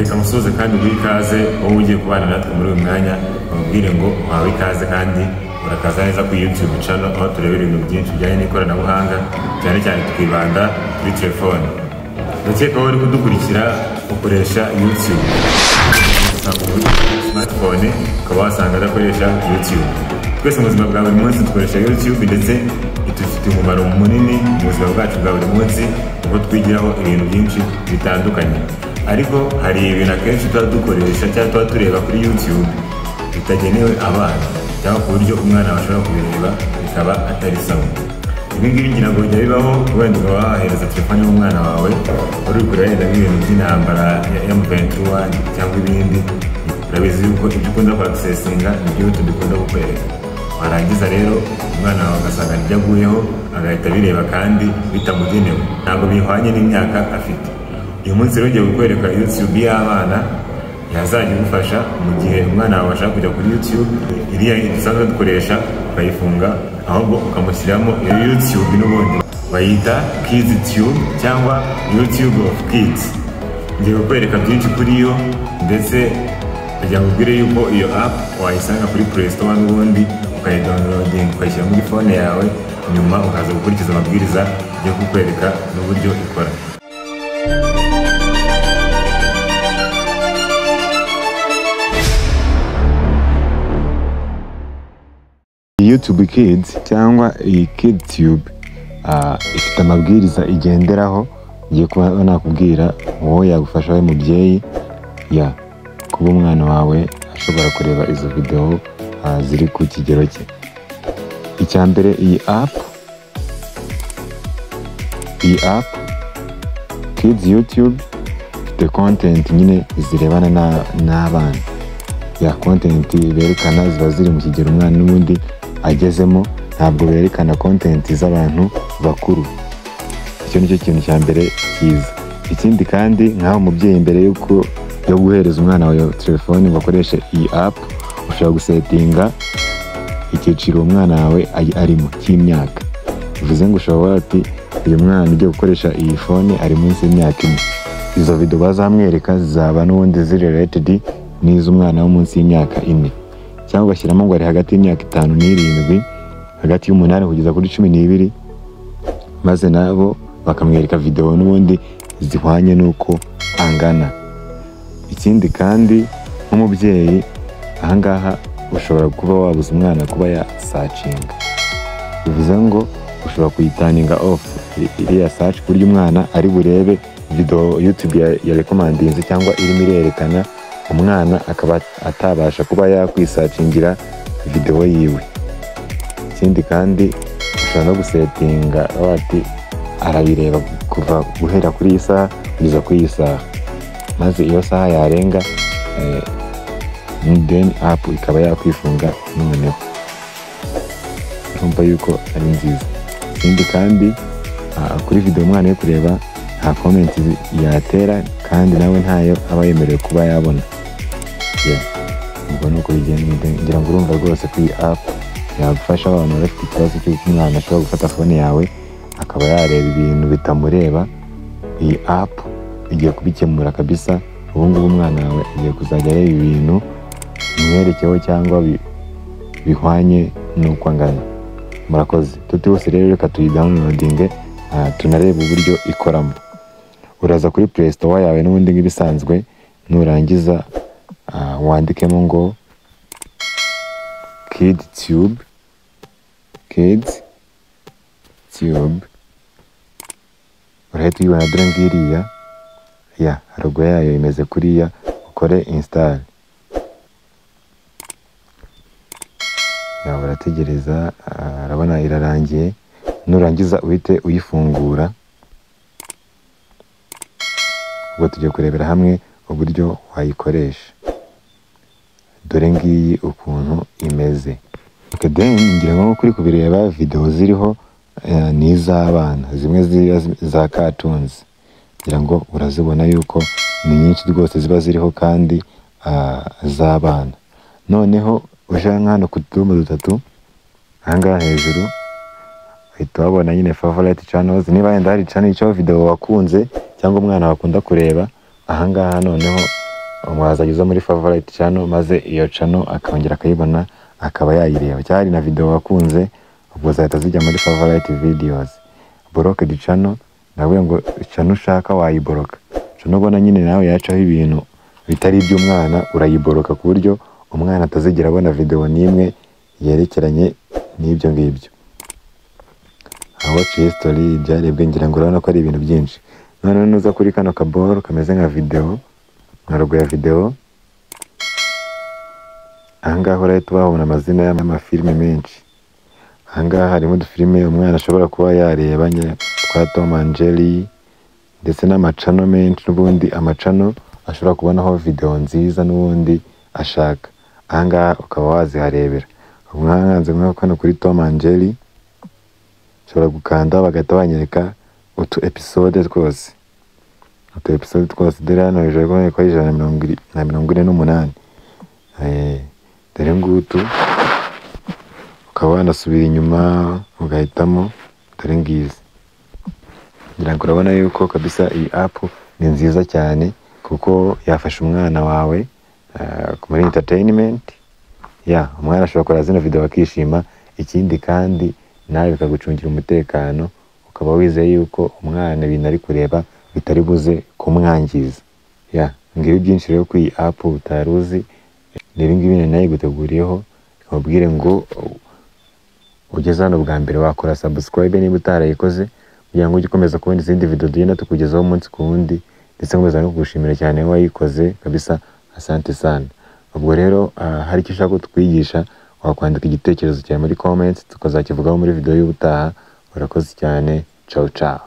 Reka musuhuze kandi uguhe ikaze wowe ugiye kubana natwe muri uyu mwanya, bamubwire ngo uhawe ikaze kandi urakaza neza kuri YouTube channel, aho turebera ibintu byinshi bijyanye n'ikoranabuhanga, cyane cyane tukibanda kuri telefone. Ndakeka wowe uri kudukurikira ukoresha YouTube, usanga umuntu smartphone ukaba wasanga adakoresha YouTube. Twese mu buzima bwa buri munsi dukoresha YouTube, ndetse idufitiye umumaro munini mu buzima bwacu bwa buri munsi, kuko twigiraho ibintu byinshi bitandukanye. Ariko hari ibintu akenshi tuba dukoresha cyangwa tuba tureba kuri YouTube bitagenewe abana, cyangwa ku buryo umwana ashobora kubireba bikaba atari sawa. Ibi ngibi ngira ngo bijya bibaho, wenda ukaba wahereza telefone y'umwana wawe uri kureba yenda nk'ibintu by'intambara ya M23 cyangwa ibindi. Urabizi yuko ibyo ukunda kwakisesinga nibyo YouTube ikunda kukwereka. Warangiza rero umwana wawe agasanga nibyo aguyeho, agahita abireba kandi bitamugenewe, ntabwo bihwanye n'imyaka afite. Uyu munsi rero ugiye kukwereka YouTube y'abana yazajya igufasha mu gihe umwana wawe ashaka kujya kuri YouTube iriya dusanzwe dukoresha ukayifunga, ahubwo ukamushyiramo iyo YouTube n'ubundi bayita Kids Tube cyangwa YouTube of Kids. Ngiye kukwereka byinshi kuri yo, ndetse kugira ngo ubwire yuko iyo app wayisanga kuri Play Store n'ubundi ukayidownloading ukayishyira muri phone yawe, nyuma ukaza gukurikiza amabwiriza yo kukwereka n'uburyo ikora. YouTube Kids cyangwa iyi KidTube ifite amabwiriza igenderaho. Ngiye kuba nakubwira wowe yagufasha wowe mubyeyi ya kuba umwana wawe ashobora kureba izo video ziri ku kigero cye. Icya mbere, iyi app Kids YouTube ifite content nyine zirebana n'abana. Ya content berekana ziba ziri mu kigero umwana n'ubundi agezemo, ntabwo berekana content z'abantu bakuru. Icyo nicyo kintu cya mbere cyiza. Ikindi kandi, nk'aho umubyeyi mbere yuko yo guhereza umwana wawe telefone ngo akoreshe iyi app, ushobora gusetinga icyiciro umwana wawe arimo cy'imyaka. Bivuze ngo ushobora ati uyu mwana ugiye gukoresha iyi phone ari munsi y'imyaka 1. Izo video bazamwereka zizaba n'ubundi ziri related n'iz'umwana wo munsi y'imyaka 4, cyangwa ugashyiramo ngo ari hagati y'imyaka 5 n'7, hagati y'umunani kugeza kuri 12, maze nabo bakamwereka video n'ubundi zihwanye n'uko angana. Ikindi kandi, nk'umubyeyi ahangaha ushobora kuba wabuza umwana kuba yasacinga. Bivuze ngo ushobora kuyitaninga off iriya search, ku buryo umwana ari burebe video YouTube ya recommendinze cyangwa irimo irerekana, umwana akaba atabasha kuba yakwisacingira video yiwe. Ikindi kandi, ushobora no gusetinga wati arabireba kuva guhera kuri iyi saha kugeza kuri iyi saha, maze iyo saha yarenga then app ikaba yakwifunga noneho. Urumva yuko ari nziza. Ikindi kandi, kuri video umwana ari kureba nta comment yatera, kandi nawe ntayo aba yemerewe kuba yabona. Ubwo nuko bigenda. Ngira ngo urumva rwose ko iyi app yagufasha abantu bafite ikibazo cy'uko umwana ashobora gufata phone yawe akaba yareba ibintu bitamureba. Iyi app igiye kubikemura kabisa. Ubu ngubu umwana wawe agiye kuzajya areba ibintu bimwerekeyeho cyangwa bihwanye n'uko angana. Murakoze. Tuti bose rero reka tuyidownloadinge, tunarebe uburyo ikoramo. Uraza kuri Play Store yawe n'ubundi nk'ibisanzwe, nurangiza wandikemo ngo KidTube, KidTube, urahita uyibona dore ngiriya, ya logo yayo imeze kuriya, ukore install. Ya urategereza, urabona irarangiye. Nurangiza uhite uyifungura. Ubwo tugiye kurebera hamwe uburyo wayikoresha. Dore ngiyi ukuntu imeze. Okay, then ngira ngo kuri kubireba video ziriho ni iz'abana, zimwe za cartoons. Ngira ngo urazibona yuko ni nyinshi rwose ziba ziriho kandi z'abana. Noneho uje hano ku tudomo dutatu ahangaha hejuru, uhita wabona nyine favorite channels. Niba wenda hari channel icyo video wakunze cyangwa umwana wakunda kureba, ahangaha noneho Wazajya uza muri favorite channel, maze iyo channel akongera akayibona, akaba yayireba. Cyangwa hari na video wakunze, ubwo zahita zijya muri favorite videos. Blocked channel, nawe ngo channel ushaka wayiboroka. Channel ubona nyine nawe yacaho ibintu bitari iby'umwana, urayiboroka ku buryo umwana atazigera abona video n'imwe yerekeranye n'ibyo ngibyo. Watch history, ibyarebwe, ngira ngo urabona ko ari ibintu byinshi. Noneho nuza kuri kano kaboro kameze nka video, nka logo ya video, ahangaha urahita uhabona amazina y'amafilime menshi. Ahangaha harimo udufilime umwana ashobora kuba yareba twa Tom and Jerry, ndetse n'amachannel menshi, n'ubundi amachannel ashobora kubonaho video nziza n'ubundi ashaka. Ahangaha ukaba waziharebera. Mwanze nka kano kuri Tom and Jerry, ushobora gukanda bagahita banyereka utu episode twose, utu episode twose. Dore hano hejuru ko ari 148. Dore ngutu, ukaba wanasubira inyuma ugahitamo, dore ngizi. Ngira ngo urabona yuko kabisa iyi app ni nziza cyane, kuko yafasha umwana wawe muri entertainment. Ya umwana ashobora kureba zino video akishima, ikindi kandi nawe bikagucungira umutekano, ukaba wizeye yuko umwana ibintu ari kureba bitari buze kumwangiza. Ya ngibi byinshi rero kuri iyi app utari uzi, ni ibi ngibi nari nayiguteguriyeho. Nkubwire ngo ugeze hano bwa mbere wakora subscribe niba utarayikoze, kugira ngo ujye ukomeza kubona izindi video tugenda tukugezaho umunsi ku wundi, ndetse nkomeza no kugushimira cyane wayikoze kabisa, asante sana. Ubwo rero hari icyo ushaka ko tukwigisha, wakwandika igitekerezo cyawe muri comments, tukazakivugaho muri video y'ubutaha. Urakoze cyane, ciao ciao.